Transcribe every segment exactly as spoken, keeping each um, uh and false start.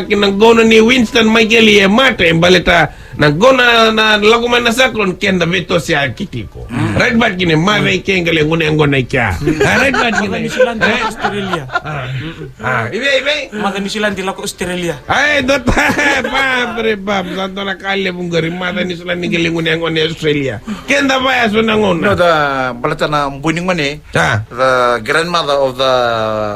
Kina gauna ni Winston Michael e mate, baleta na gauna na lako mai na cyclone, keda veitosiyaki tiko. Right, but kina maca i ke qai le gunu yaqona i kea. Ah, right, but kina. Maca New Zealand, eh? Lako Australia. Ah, i vei, i vei? Maca New Zealand, lako Australia. Ai, dota, ba, bre, ba, sa dua na ka levu qori, maca New Zealand qai le gunu yaqona i Australia. Keda vaya so na gauna. No, da baleta na bui ni gone. Ah. The grandmother of the,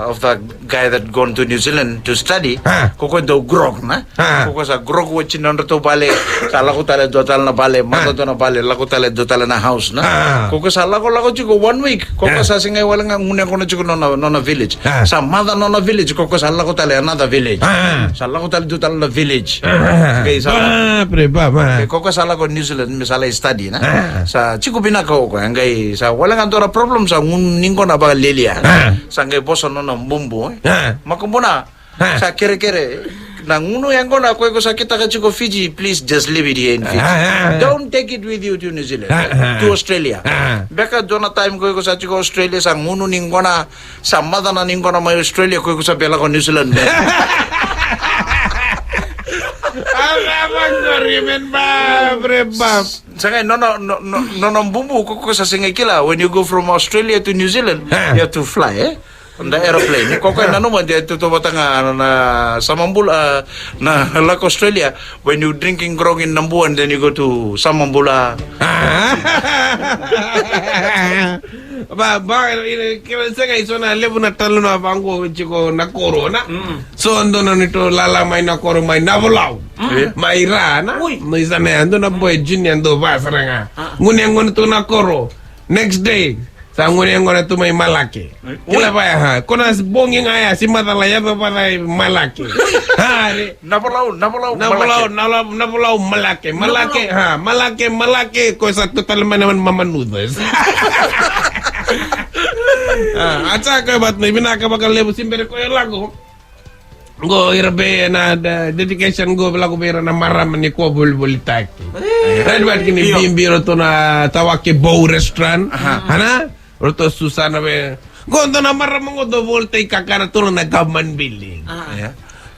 of the guy that gone to New Zealand to study. Ah. Ko koya dau grog, na? Ah. Ko koya sa grog oti na nodratou vale, sa lako tale dua tale na vale, maca dua na vale, lako tale dua tale na house, na? Ah. Ko koya sa lako, lako tiko one week. Ko koya sa sega wale ga gunu yaqona tiko nona, nona village. Ah. Sa maca nona village, ko koya sa lako tale another village. Ah. Sa lako tale dua tale na village. Ah. Qai sa lako. Ba, bre, ba, ba. Qai ko koya sa lako New Zealand me sa lai study, na? Ah. Sa tiko vinaka o koya, qai sa wale ga dua na problem, sa gunu ni gona vakalialia. Ah. Sa qai vosa nona bubu, eh. Ah. Makubuna, ah, sa kerekere. Na gunu yaqona ko iko sa kitaka tiko Fiji, please just leave it here in Fiji. Ah, ah, ah. Don't take it with you to New Zealand, ah, ah, to Australia. Ah. Beka dua na time ko iko sa tiko Australia, sa gunu ni gona, sa maca na ni gona mai Australia, ko iko sa via lako New Zealand. Ava, ava, sorry, men, ba, bre, ba. Sa qai nona, no, no, nona bubu, ko iko sa sega kila. When you go from Australia to New Zealand, ah, you have to fly, eh? On the aeroplane. Ko koya nanuma de tautauvata ga na samabula, ah, na lako Australia. When you drinking grog in Nambu and then you go to samabula. Ah. Ba, ba, ira, kila sega, i so na levu na talanoa vaqo tiko na koro, na? Mm. So dua na neitou lala mai na koro mai Navolau. Mm. Mai Ra, na? Ui. Mai sa na yadua na boy junior dau vasara ga. Ah. Gunu yaqona tu na koro. Next day, sa gunu yaqona tu mai Malake. Ui. Kila vaya, ha. Ko na bogi ga ya, si macala yaco vata i Malake. Ha, re. Navolau, Navolau, Navolau, Malake. Navolau, Navolau, Malake. Malake, Navolau. Ha, Malake, Malake, ko sa tu tale mai na Mamanuca. Ah, a sa ko e vata mai vinaka vakalevu, se bera ko e lako. Qo ira vei na, na dedication qo lako vei ira na marama ni ko volivolitaki. Eh. Right, but kini, io, bibi iratou na Tawake Bow Restaurant. Aha. Ana, iratou Susana vei. Qo dua na marama qo dau volitaki kakana tu na government building. Ah. Io.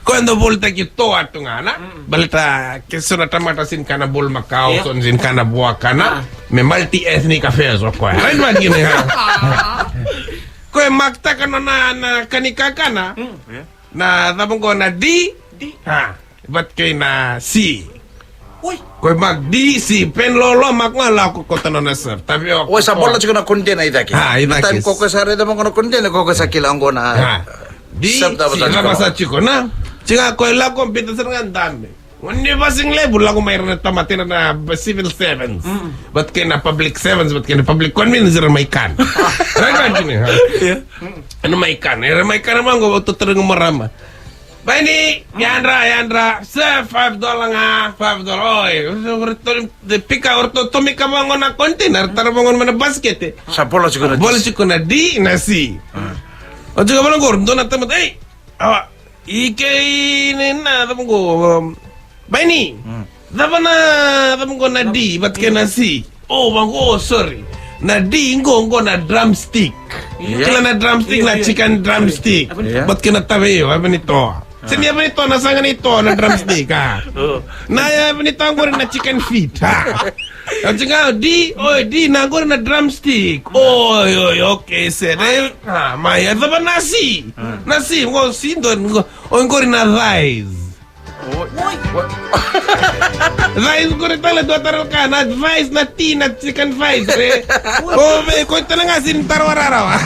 Ko dau volitaki toa tu ga, na? Mm. Baleta ke so na tamata sega ni kana bulumakau, io, so sega ni kana vuaka, na? Ah. Me multi-ethnic affairs o koya. Right, but kini, ha? Ko e maktaka na, na, na kani kakana. Mm. Io. Na cava qo na D? D. Ha, vata kei na C. Ui. Ko e mak D, C, pen lolo, mak ga lako koto na na serve. Tavioka. Oi, sa bola tiko na container i cake. Ha, i cake. Time ko koya sa raica vaqo na container, ko koya sa kila qo na. Ha. D, C, cava sa tiko na. Tiko ko e lako bita sara ga dame. Oni vasigi levu lako mai ira na tamata ira na civil servants. Mm. Vata kei na public servants, vata kei na public convenience ira mai kana. Ira mai kana, ha. Io. Ira mai kana, ira mai kana vaqo, au taroga marama. Vaini, yadra, yadra, sir, five dollar ga, five dollar. Oi, o ratou, de pika, o ratou tomika vaqo na container, tara vaqo mai na basikete. Sa bola tiko na D. Bola tiko na D, na C. Mm. O tiko vaqo, dua na tamata, ei, awa, i kei ni na, cava qo, um, Vaini. Mm. Cava na, cava qo na D, vata kei na C. Oh, vaqo, sorry. Na D qo, qo na drumstick. Io. Kila na drumstick, io, na io, chicken drumstick. Io. Vata kei na tave io, yava ni toa. Ah. Se ni yava ni toa, na saga ni toa, na drumstick, ah. Oh. Na yava ni toa qori na chicken feet, ah. Na chicken, D, oi, D, na qori na drumstick. Oi, oi, okay, sir. Ah, mai, cava na C? Ah. Na C, qo C, qo, qo, oi, qori na thighs. Oi. Oi. Thighs qori tale dua taro ka, na thighs na T, na chicken thighs, re. Oi. O vei, ko tale ga sega ni taro rarawa.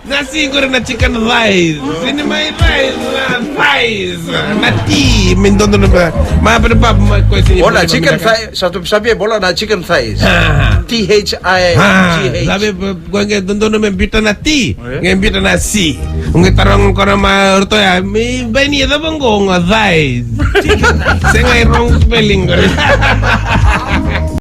Na C qori na chicken thighs. Sega ni mai thighs, na thighs. Na T, me dodonu me. Ma, ma, ma, ma, ko sega ni. O na chicken thigh, sa tu sabia bola na chicken thighs. Ah. T H I G H. Ah, sabe, Ko qai dodonu me biuta na T, qai biuta na C. Qai taroga o koya mai ratou ya, me Vaini, e cava qo, qo thighs. Sega, e wrong spelling qori.